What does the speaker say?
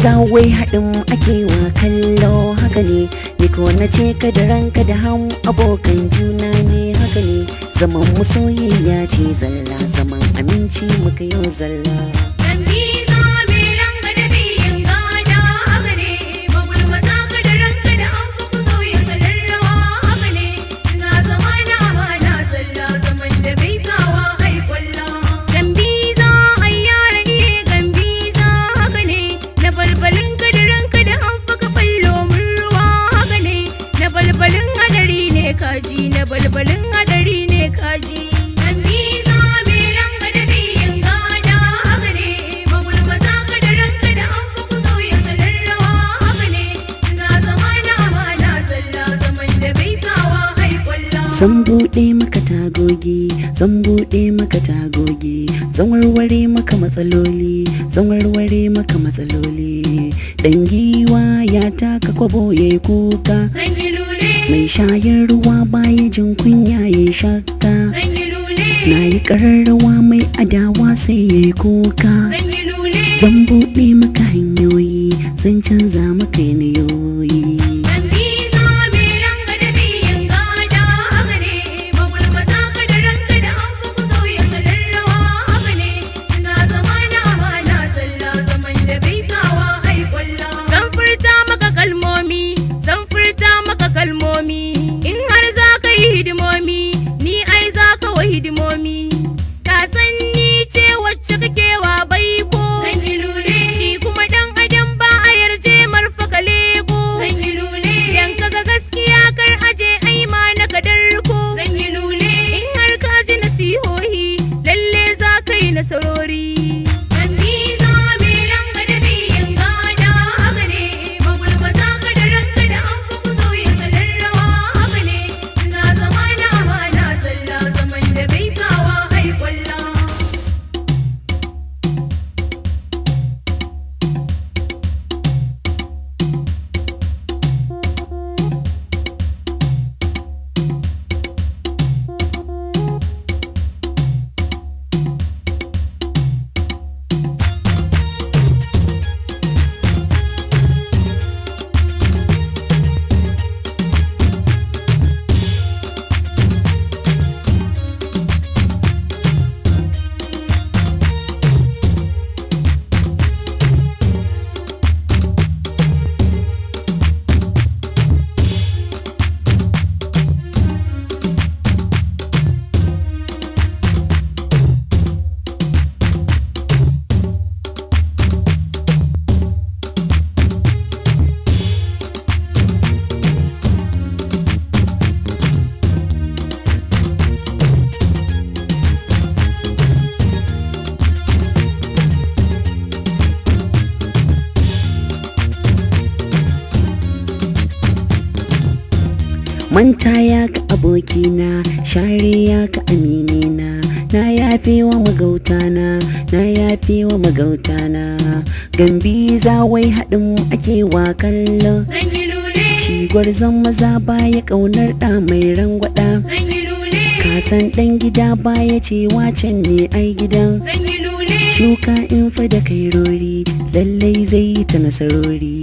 Gambiza wai haɗin ake wa kallo haka ne. Ni ko na ce ka da ranka da ham abokan juna ne haka ne. Zaman mu soyayya ce zalla, zaman aminci muka yau zalla. Gambiza mai langa da biyin gada haka ne, magulmata ka da ranka da an fi ku sauya salon rawa haka ne, suna zama na amana zalla zaman da bai sawa ai kwalla. Gambiza ai yara iye gambiza haka ne, na balbalin ka da ranka da an fi ka ballo mun ruwa haka ne, na balbalin hadari ne kaji, na balbalin hadari ne kaji. Gambiza mai langa da biyin gada haka ne, magulmata ka da ranka da an fi ku sauya salon rawa haka ne, suna zama na amana zalla zaman da bai sawa ai kwalla. Zan buɗe maka tagogi, zan buɗe maka tagogi, zan warware maka matsaloli, zan warware maka matsaloli. Dan giwa ya taka kwabo ya kuka, Zan yi lule, mai shayar ruwa baya jin kunya ya shakka. zan yi lule, Na yi ƙararrawa mai adawa sai ya yi kuka. zan yi lule. Zan buɗe maka hanyoyi, zan canza maka yanayoyi. Gambiza mai langa da biyin gada haka ne, magulmata ka da ranka da an fi ku sauya salon rawa haka ne, suna zama na amana zalla zaman da bai sawa ai kwalla. Zan furta maka kalmomi, zan furta maka kalmomi, in har za ka yi hidimomi, ni ai za ka wa hidimomi. Ka san ni ce wacce kake wa baiko, zan yi lule, shi kuma dan adam ba a yarje marfa ka leko, zan yi lule, idan kaga gaskiya kar aje ai ma na kadarko, zan yi lule, in har ka ji nasihohi lalle za ka yi nasarori. Gambiza mai langa da biyin gada haka ne, magulmata ka da ranka da an fi ku sauya salon rawa haka ne, suna zama na amana zalla zaman da bai sawa ai kwalla. Manta ya ka abokina, share ya ka aminina, na yafe wa magautana, na yafe wa magautana. Gambiza wai haɗin ake wa kallo, Zan yi lule, shi gwarzon maza baya ƙaunar ɗa mai rangwaɗa. zan yi lule, Kasan ɗan gida baya cewa can ne ai gidan. zan yi lule, Shuka in fa da kai rori, lallai zai yi ta nasarori.